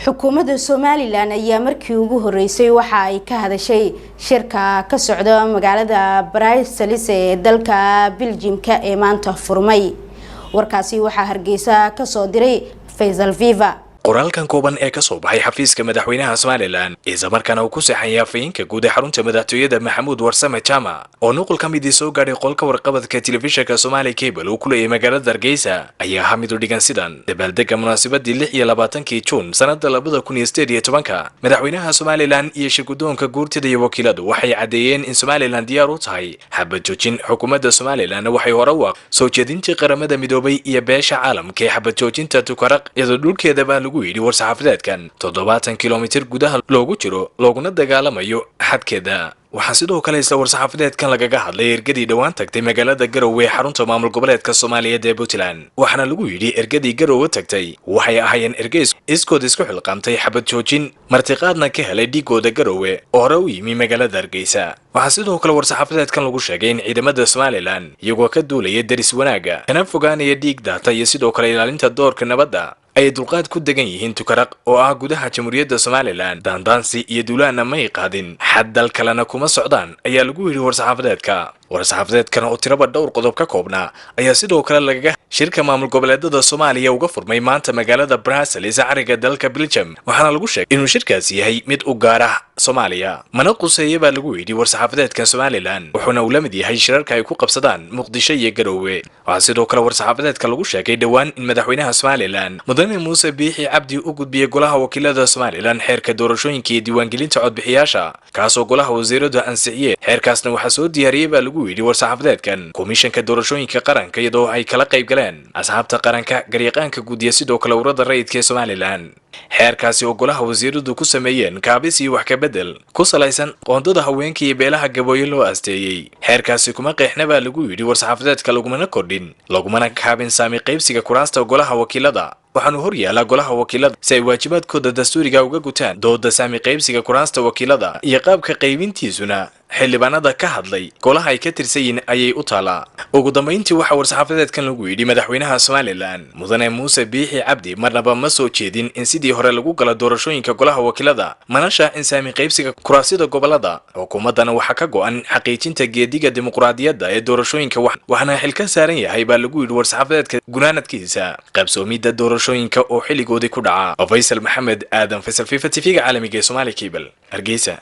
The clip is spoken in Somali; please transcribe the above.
Xukuumadda Somaliland ayaa markii ugu horeysay waxa ay ka hadashay shirka ka socda magaalada Brussels ee dalka Biljimka ee maanta furmay. Warkaasi waxaa Hargeysa kasoo diray Faysal Viva. Qoraalkan kooban ee ka soo baxay xafiiska madaxweynaha Somaliland, islamarkaana uu ku seexan afhayeenka guud ee xarunta madaxtooyada Maxamuud Warsame Jama, oo nuqul ka midii soo gaadhay qolka warqabadka telefishinka Somali Cable uu ku leeyahay magaalada Hargeysa, ayaa ahaa mid u dhigan sidan: Dabaaldega munaasabadii 26-kii Juun sanada 2018-ka, madaxweynaha Somaliland iyo shirgudoonka guurtida iyo wakiiladu waxay caddeeyeen in Somaliland diyaar u tahay xabad joojin. Xukuumadda Somaliland waxay hore u soo jeedintii Qaramada Midoobay iyo beesha caalamka ee xabad joojinta Tukaraq, iyadoo dhulkeedaba lagu yidhi war-saxaafadeedkan 70 kilomitir gudaha loogu jiro, looguna dagaalamayo xadkeeda. Waxaa sidoo kale isla war-saxaafadeedkan lagaga hadlay ergadii dhowaan tagtay magaalada Garowe ee xarunta maamul goboleedka Soomaaliyeed ee Puntland. Waxaana lagu yidhi: Ergadii Garowe tagtay waxay ahaayeen ergeys iskood isku xilqaamtay xabad joojin, martiqaadna ka helay dhigooda Garowe oo hore u yimi magaalada Hargeysa. Waxaa sidoo kale war-saxaafadeedkan lagu sheegay in ciidamada Somaliland, iyagoo ka duulaya deris wanaaga, kana fogaanaya dhiig daata iyo sidoo kale ilaalinta doorka nabadda, ay dulqaad ku degan yihiin Tukaraq oo ah gudaha Jamhuuriyadda Somaliland. Daandaansi iyo duulaanna may qaadin, xad dal kalena kuma socdaan, ayaa lagu yidhi war-saxaafadeedka. War-saxaafadeedkan oo tiraba dhowr qodob ka koobnaa ayaa sidoo kale lagaga shirka maamul goboleedada Soomaaliya uga furmay maanta magaalada Brussels, cariga dalka Belgium. Waxaana lagu sheegay inuu shirkaasi yahay mid u gaar ah Soomaaliya, mana quseeya baa lagu yidhi war-saxaafadeedkan Somaliland, wuxuuna uu la mid yahay shirarka ay ku qabsadaan Muqdisho iyo Garoowe. Waxaa sidoo kale war-saxaafadeedka lagu sheegay dhowaan in madaxweynaha Somaliland Mudane Muuse Biixi Cabdi u gudbiyey golaha wakiilada Somaliland xeerka doorashooyinka iyo diiwaangelinta codbixiyaasha, kaasoo golaha wasiiradu ansixiyeen. Xeerkaasna waxaa soo diyaariyey, baa lagu yidhi war-saxaafadeedkan, Komishanka Doorashooyinka Qaranka, iyadoo ay kala qayb galeen asxaabta qaranka, garyaqaanka guud iyo sidoo kale ururada rayidka ee Somaliland. Xeerkaasi oo golaha wasiiradu ku sameeyeen kaabis iyo wax ka bedel ku salaysan qoondada haweenka iyo beelaha Gabooye loo asteeyey. Xeerkaasi kuma qeexna, baa lagu yidhi war-saxaafadeedka, lagumana kordhin lagumana kaabin saami qaybsiga kuraasta golaha wakiilada. Waxaanu hor yaallaa golaha wakiilada si ay waajibaadkooda dastuuriga uga gutaan. Dooda saami qaybsiga kuraasta wakiilada iyo qaabka qaybintiisuna xildhibaanada ka hadlay golaha ay ka tirsan yihiin ayay u taalaa. Ugu dambayntii waxaa war-saxaafadeedkan lagu yidhi: Madaxweynaha Somaliland Mudane Muuse Biixi Cabdi marnaba ma soo jeedin in sidii hore lagu galo doorashooyinka golaha wakiilada, mana shaacin saami qaybsiga kuraasyada gobolada. Xukuumaddana waxaa ka go-an xaqiijinta geediga dimuqraadiyadda ee doorashooyinka, waxaana xil ka saaran yahay, baa lagu yidhi war-saxaafadeedka gunaanadkiisa, qabsoomidda doorashooyinka oo xilligoodii ku dhaca. Faysal Maxamed Aadan, Faysal Fifa, TV-ga caalamiga ee Somali Cable, Hargeysa.